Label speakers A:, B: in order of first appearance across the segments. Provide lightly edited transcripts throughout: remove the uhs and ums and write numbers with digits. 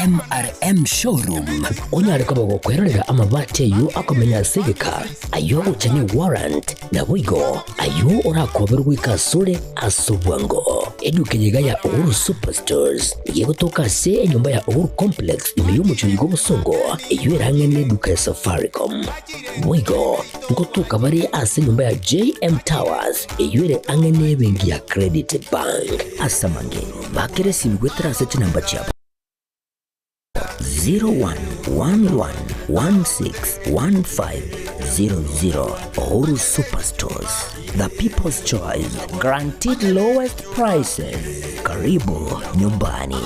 A: MRM Showroom onyare koba gokwerorera amabati ayio akomenya ase egeka, ayio agocha ne warrant, naboigo ayio orakoberwe goika asore ase obwango. Eduka eye iga ya Uhuru Superstores nigo egotoka ase enyomba ya Uhuru Complex ime y'omochie oyo bw'obosongo eyio erang'e neduka ya Safaricom. Boigo ngotoka bare ase enyomba ya JM Towers eyio ere ang'e nebenki ya Credit Bank. Ase amange, bakera esimi goetera ase chinamba chiabo 0111161500. Uhuru Superstores, the people's choice, guaranteed lowest prices. Karibu nyumbani.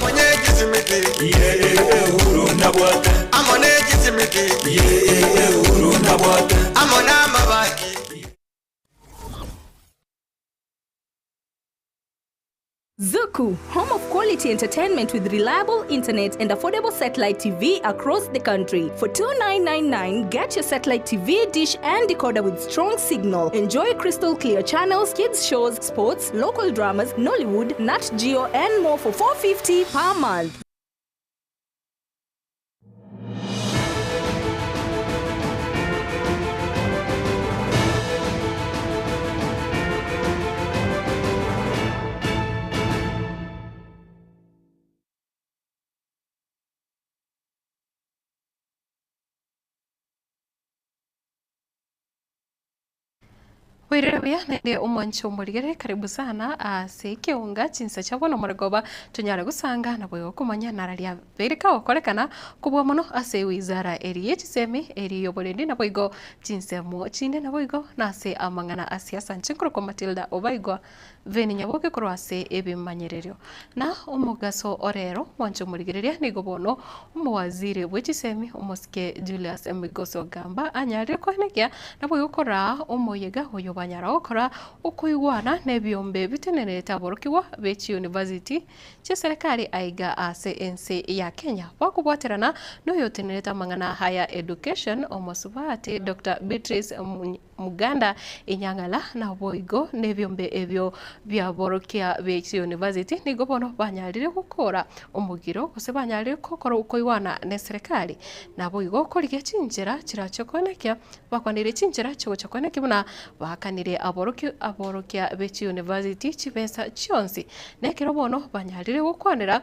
B: Zuku, home of quality entertainment with reliable internet and affordable satellite TV across the country. For 2999, get your satellite TV, dish and decoder with strong signal. Enjoy crystal clear channels, kids shows, sports, local dramas, Nollywood, Nat Geo and more for 450 per month.
C: Oirire buya naende omwanche omorigereria karibu sana ase ekeunga chinsa chia bono moregoba tonyare gosanga naboigo komanya nararia bereka gokorekana kobua mono ase ewizara eri ye chisemi eri y'oborendi naboigo chinsemo chinde naboigo nase amang'ana a siasa inche nkorokwa Matilda Obaigwa Veni Nyaboke korwa ase ebimanyererio. Na omogaso orero mwanche omorigereria nigo bono omowaziri bwe chisemi omosike Julius Migos Ogamba anyarire koenekia naboigo koraa omoyega oyo banyara gokora okoigwana nebiombe bitenenerete aborokigwa be chiuniversity chi'eserekari aiga ase ense ya Kenya bakobwaterana noyotenenerete amang'ana aya education omosubati Doctor Beatrice Muganda inyang'ala naboigo nebiombe ebio biaborokia be chiuniversity nigo bono banyarire gokora omogiro gose banyarire gokora okoigwana neserekari naboigo korigia chinchera chirache koenekia bakwanire chinchera chigocha koenekia buna baakanire aborokia aborokia be chiuniversity chibesa chionsi nekero bono banyarire gokwanera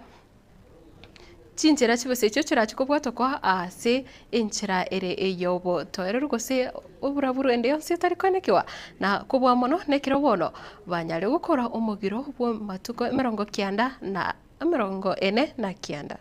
C: Chinchera chibesa echio chirache kobwatokwa ase enchera ere ey'obotoereru gose oboraburu ende yonsi etari koenekiwa, na kobua mono nekero bono banyare gokora omogiro bw'amatuko emerongo kianda na emerongo ene na kianda.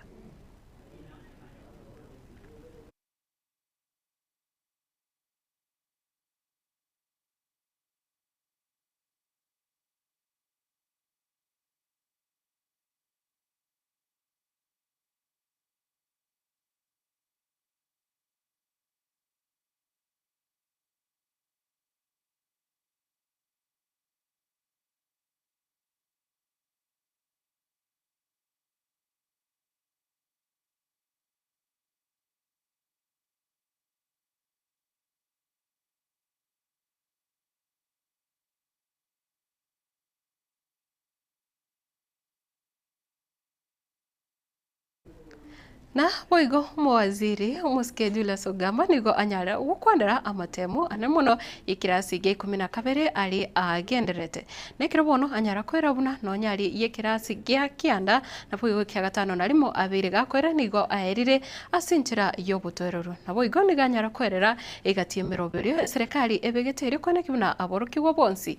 C: Na boigo omowaziri omosike Julius Ogamba nigo anyare gokwanera amatemo ane mono y'ekerasi gia ikomi na kabere aria agendererete. Na ekero bono anyara koera buna nonya aria y'ekerasi gia kianda naboigo ekia gatano na rimo abeire gakoera nigo aerire ase enchera y'obotoereru. Naboigo nigo anyara koerera egati y'emeroberio eserekari ebegete erio koeneki buna aborokigwa bonsi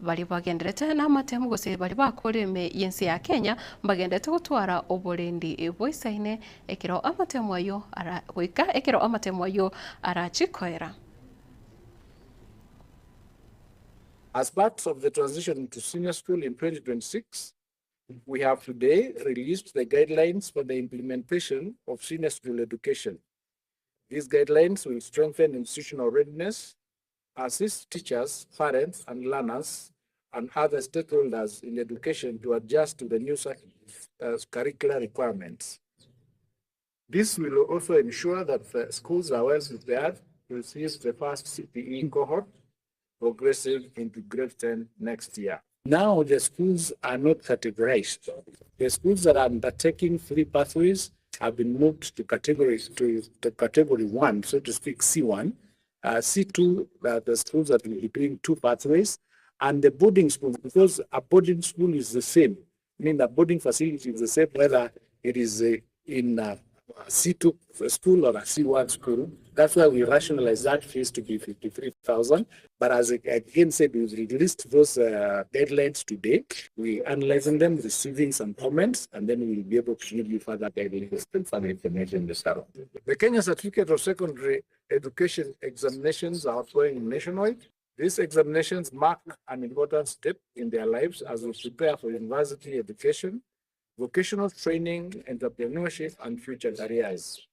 C: Baria bagenderete namatemu gose baria bakore ime y'ense ya Kenya mbagenderete gotwara oborendi boisaine ekero amatemu ayio ara goika ekero amatemu ayio arachi koera.
D: As part of the transition to senior school in 2026, we have today released the guidelines for the implementation of senior school education. These guidelines will strengthen institutional readiness, assist teachers, parents, and learners, and other stakeholders in education to adjust to the new curricular requirements. This will also ensure that the schools are well prepared to receive the first CPE cohort progressing into grade 10 next year. Now the schools are not categorized. The schools that are undertaking three pathways have been moved to category to, to category one, so to speak, C1. C2, the schools that will be doing two pathways, and the boarding schools, because a boarding school is the same, I mean, the boarding facility is the same whether it is in a C2 school or a C1 school. That's why we rationalize that fees to be 53,000. But as I again said, we've released those guidelines today. We're analyzing them, receiving some comments, and then we'll be able to give you further guidelines and further information this hour. The Kenya Certificate of Secondary Education examinations are ongoing nationwide. These examinations mark an important step in their lives as we prepare for university education, vocational training, entrepreneurship, and future careers.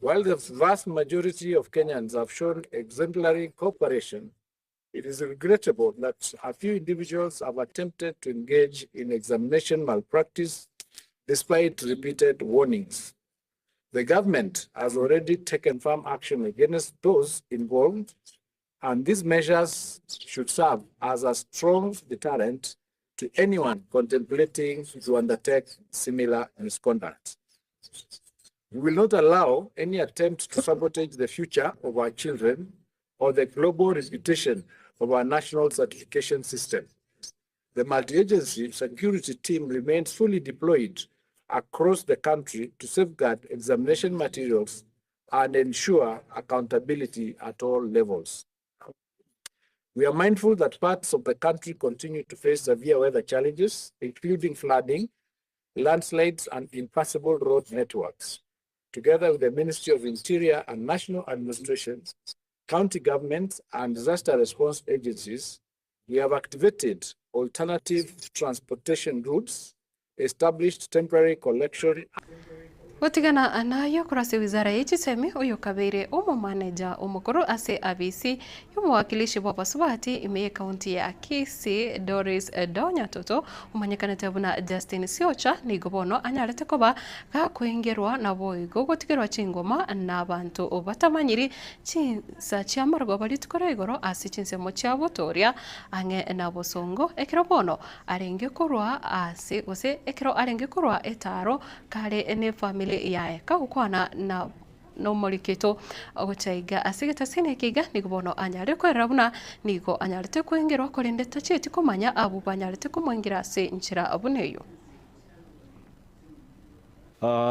D: While the vast majority of Kenyans have shown exemplary cooperation, it is regrettable that a few individuals have attempted to engage in examination malpractice despite repeated warnings. The government has already taken firm action against those involved, and these measures should serve as a strong deterrent to anyone contemplating to undertake similar misconduct. We will not allow any attempt to sabotage the future of our children or the global reputation of our national certification system. The multi-agency security team remains fully deployed across the country to safeguard examination materials and ensure accountability at all levels. We are mindful that parts of the country continue to face severe weather challenges, including flooding, landslides, and impassable road networks. Together with the Ministry of Interior and National Administrations, county governments, and disaster response agencies, we have activated alternative transportation routes, established temporary collection
C: Gotigana nayo kurase wizara ya chisemi uyu kabere omomaneja omokoro ase abc y'omowakilishi bwa basubati ime kaunti ya Kisii Doris Donya Toto omanyekanete buna Justin Siocha nigo bono anyarete koba gakoingerwa naboigo gotigerwa chingoma na abanto batamanyiri chinsa chia marogoba rituko ria igoro ase chinsemo chia botoria ang'e na bosongo ekero bono arenge korwa ase gose ekero arenge korwa etaro kare ne family yaye kagokwana na nomoriketo ogochaiga ase getasini ekiga nigo bono anyare kwerera buna nigo anyarete koengerwa korende tachieti komanya abo banyarete komoengera ase nchera buna eyo.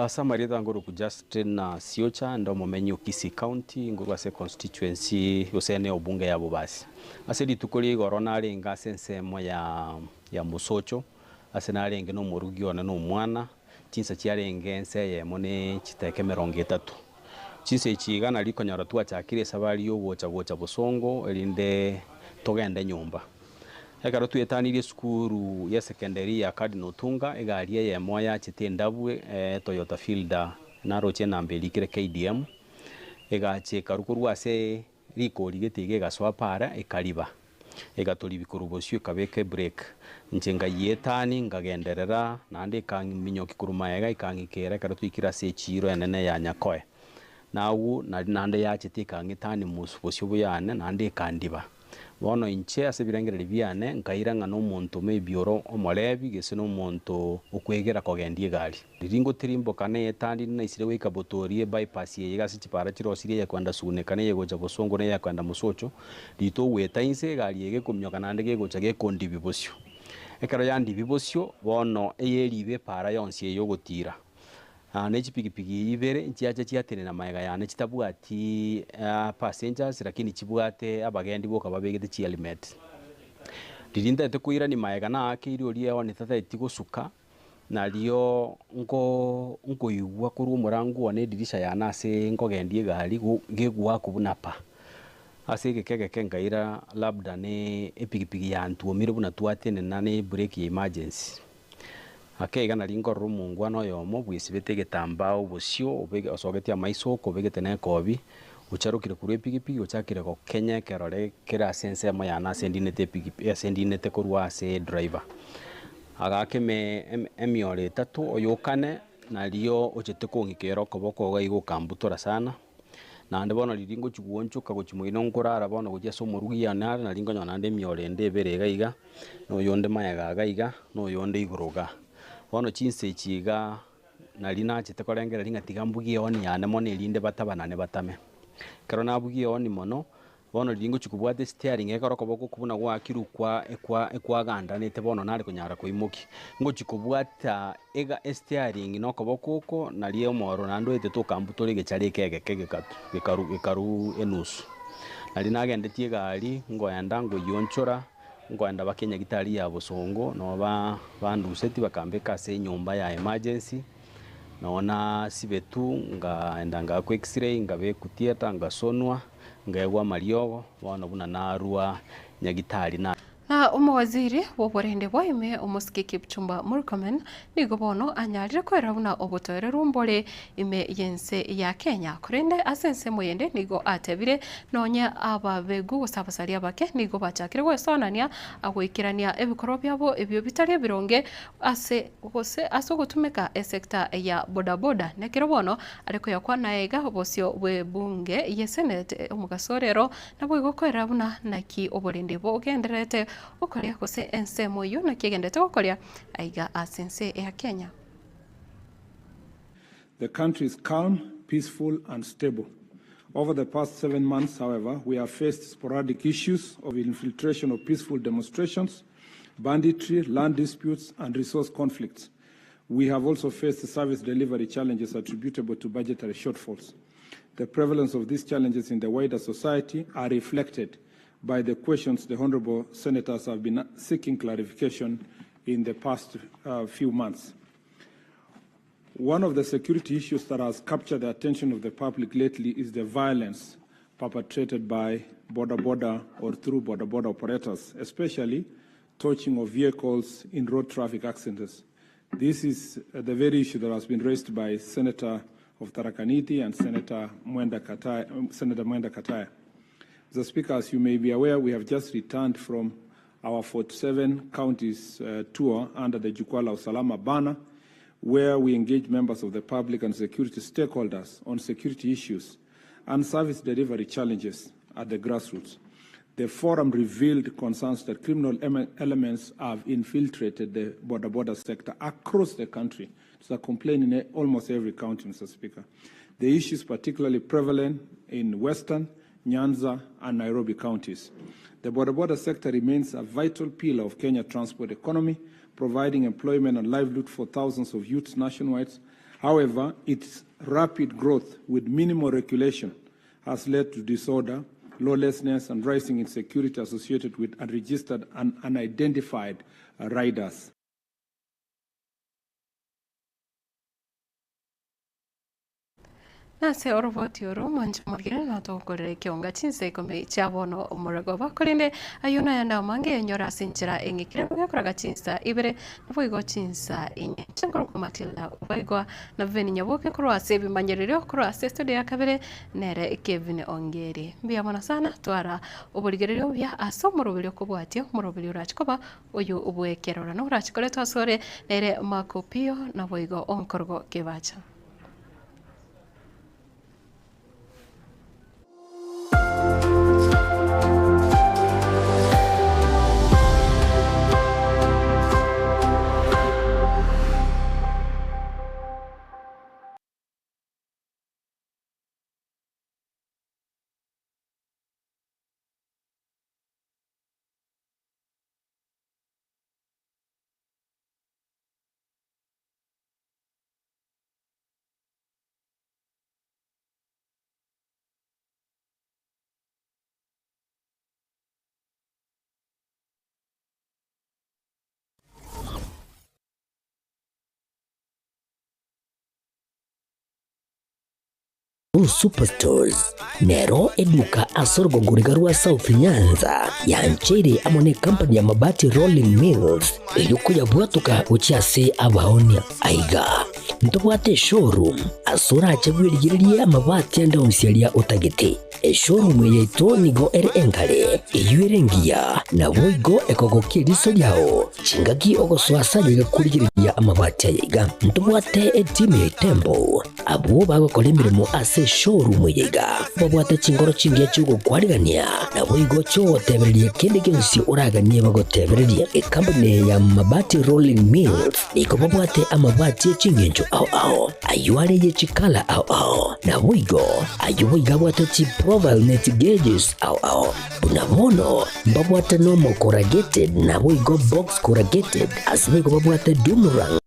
E: Samarietha nguru Justin na Siocha ndo momenyi o Kisii County nguru ase constituency gose ene obunge ya Bobasi. Ase rituko ria igoro narenge ase ensemo ya Mosocho ase narenge na omorugi one na omwana chinsa chiarenge ense eyemo ne chiteke emerongo etato. Chinsa echi iga nari konyora twachakire esabari ya ogocha gocha bosongo erinde togende nyomba. Ekero twetanirie esukuru ya secondary ya Cardinal Otunga egari eyemo yachete endabu Toyota Fielder naroche enamba erikire KDM egacha ekaru korwa ase rikori gete iga egasoa para ekariba egatoribi korwa bosio ekabeka ebreak inche ngaietani nkagenderera naende ekanminyoki korwa maega ekang'ikera ekero twaikire ase echiro enene ya Nyakoe. Nagwo nari naende yachete ekang'etani mosu bosio boyane naende ekandiba. Bono inche ase ebirengererio biane nkaira ng'a na omonto maybe oro omorebi gese na omonto okwegera kogendia egari. Riria ngotirimboka na etandi naisire goika botoria ebypass eye iga ase chipara chirosirie eye kwenda Suneka na eye gocha Bosongo na eye kwenda Mosocho, rito ogoeta inse egari eye gekominyoka naende gegocha gekondibi bosio. Ekero yandibi bosio, bono eyeribe epara yonsi eye ogotira. Na echipigipigi ibere nchiacha chiatenena maega yane chitabwati passengers lakini chibwate abagendi boka babegete chihelmet. Riria ntaete koirania maega naakeire oria eoni tataeti gosuka nario nko nkoigwa korwa omorango one edirisha yane ase nkogendia egari gegoaka buna pa. Ase egeke egeke nkaira labda ne epigipigi yantuomire buna twatenena na ebrake ya emergency. Ake iga nari nkorora omongwana oyomo bwesibete egetambaa obosio obege osogetie amaiso oko obegete na ekobi, ocharokire korwa epigipigi ochakire gokenya ekerore kere ase ensemo yane ase ndinete epigipi ase ndinete korwa ase edriver. Agaka eme emioro etato oyokane nario ochete kong'ikera okoboko iga iga okambutora sana, naende bono riria ngochi goonchoka gochi moino nkorara bono gochia ase omorugi yane are nari nkonyora naende emioro ende ebere iga iga, na oyonde maega iga iga, na oyonde igoro igaa. Bono chinsa echi igaa. Nari nachete korengereria ng'a tiga mbugie eoni yane mono erinde batabanane batame. Ekero nabugia eoni mono, bono riria ngochia kobwata esteering ekero okoboko okwo buna gwakirwe kwa ekwa ekwagandanete bono nare konyara koimokia. Ngochia kobwata ega esteering na okoboko oko naria omoro naende oetete okambutora egechara eke egeke gekatu gekaru gekaru enusu. Naria nagendetie egari, ngoenda ngoyionchora. Nkoenda baka enyagitari ya bosongo, nabo ba banduseti bakambeka ase enyomba ya emergency, nabo nasibetu ngaenda ngaakwa x-ray, ngabekwa theatre, ngasonwa, nkaegwa amariogo, bono buna narwa nyagitari na.
C: Na omowaziri bw'oborende bwa ime omosike Kipchumba Murkomen nigo bono anyarire koerera buna obotoereru mbore ime y'ense ya Kenya. Korende ase ensemo yende nigo atebire nonye ababegu gose abasaria abake nigo bachakire goesoanania goikerania ebikorwa biabo ebio bitari ebironge ase gose ase ogotumeka esecta ya bodaboda. Nekero bono are koyakwana aiga bosio bw'ebunge ye Senate omogaso rero naboigo koerera buna naki oborende bogendererete gokoria gose ensemo eyio naki egendererete gokoria aiga ase ense ya Kenya.
F: The country is calm, peaceful and stable. Over the past seven months, however, we have faced sporadic issues of infiltration of peaceful demonstrations, banditry, land disputes and resource conflicts. We have also faced service delivery challenges attributable to budgetary shortfalls. The prevalence of these challenges in the wider society are reflected by the questions the honorable senators have been seeking clarification in the past uh, few months. One of the security issues that has captured the attention of the public lately is the violence perpetrated by border border or through border border operators, especially torching of vehicles in road traffic accidents. This is the very issue that has been raised by Senator of Tharaka Nithi and Senator Mwenda Kataya. Senator Mwenda Kataya. Mr. Speaker, as you may be aware, we have just returned from our 47 counties uh, tour under the Jukwaa la Usalama banner, where we engage members of the public and security stakeholders on security issues and service delivery challenges at the grassroots. The forum revealed concerns that criminal elements have infiltrated the border border sector across the country. It's a complaint in almost every county, Mr. Speaker. The issue is particularly prevalent in Western, Nyanza, and Nairobi counties. The border border sector remains a vital pillar of Kenya transport economy, providing employment and livelihood for thousands of youths nationwide. However, its rapid growth with minimal regulation has led to disorder, lawlessness, and rising insecurity associated with unregistered and unidentified riders.
C: Nase oroboti oro mwanche morigere notogokorera ekeonga chinsa ikomi chia bono omorogoba korende ayio nayande amange enyora ase enchera eng'ikire gekoraga chinsa ibere naboigo chinsa inye chinkorokwa Matilda Obaigwa na Vivian Nyaboke korwa ase ebimanyererio korwa ase estudio ya kabere nere Kevin Ongeri mbuya mono sana twara oborigererio obuya ase omoroberi okobwatia omoroberi orache koba oyo bw'ekerorano orache koretwa asore nere Marco Pio naboigo onkorogo Kebacha.
A: Superstores nero eduka ase orogongo riga rwa South Nyanza yancheire amo ne company ya Mabati Rolling Mills erio koyabwatoka gochia ase abaonia. Aiga ntobwate eshowroom ase orache bwerigererie amabati ande onsi aria otagete. Eshowroom eye yaito nigo ere enkare, eyio ere engiya, naboigo ekogokia eriso riao chingaki ogosoa ase aye korigereria amabati aya iga. Ntobwate etimu ya Itembo, abwo bagokora emeremo ase. Ase eshowroom eye iga babwate chingoro chingiya chi'ogokwarigania, naboigo chi'ogotebereria kende gionsi oraganie bagotebererie. Ekampuni ya Mabati Rolling Mills nigo babwate amabati e chingencho ao ao, ayio are ye chikala ao ao, naboigo ayio boigo abwate chiprofile ne chigeges ao ao. Buna bono mbabwate normal corrugated naboigo box corrugated, ase boigo babwate doom rang.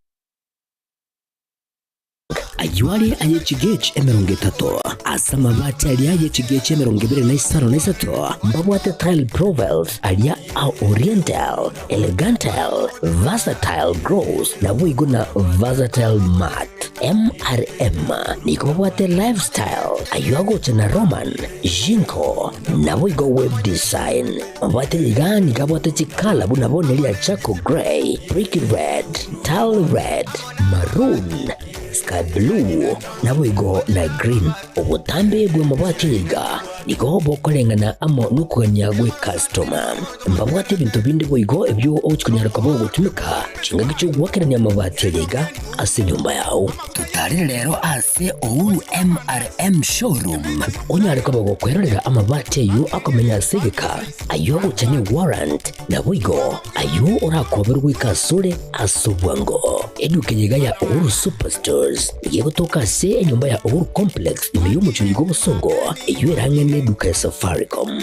A: Ayio are aye chigechi 30, ase amabati aria aye chigechi 23 mbabwate tile profiles aria a oriental, elegantile, versatile gross, naboigo na versatile matte. MRM nigo babwate lifestyle, ayio agocha na Roman, Jinko, naboigo web design. Mabwate iga nigo abwate chikala buna bono eria charcoal grey, brick red, tile red, maroon, sky blue, naboigo na green. Obotambe bw'amabati aya iga nigo bokoreng'ana amo nokogania gw'ekastoma. Mbabwate ebinto binde boigo ebio ogochia konyara koba ogotumeka chingaki chi'ogoakerania amabati aya iga ase enyomba yao. Totarere rero ase Uhuru MRM Showroom onyare koba gokwerorera amabati ayio akomenya ase egeka, ayio agocha ne warrant, Naboigo ayio orakoberwe goika asore ase obwango. Eduka eye iga ya Uhuru Superstores nigo egotoka ase enyomba ya Uhuru Complex ime y'omochie oyo bw'obosongo, eyio ere ang'e neduka ya Safaricom.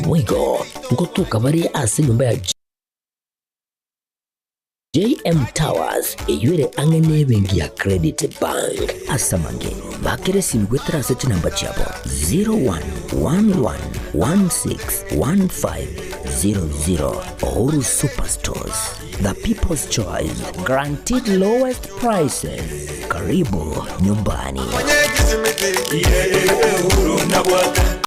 A: Boigo ngotoka bare ase enyomba ya JM Towers eyio ere ang'e nebenki ya Credit Bank. Ase amange, bakera esimi goetera ase chinamba chiabo 0111161500. Uhuru Superstores, the people's choice, guaranteed lowest prices. Karibu nyumbani.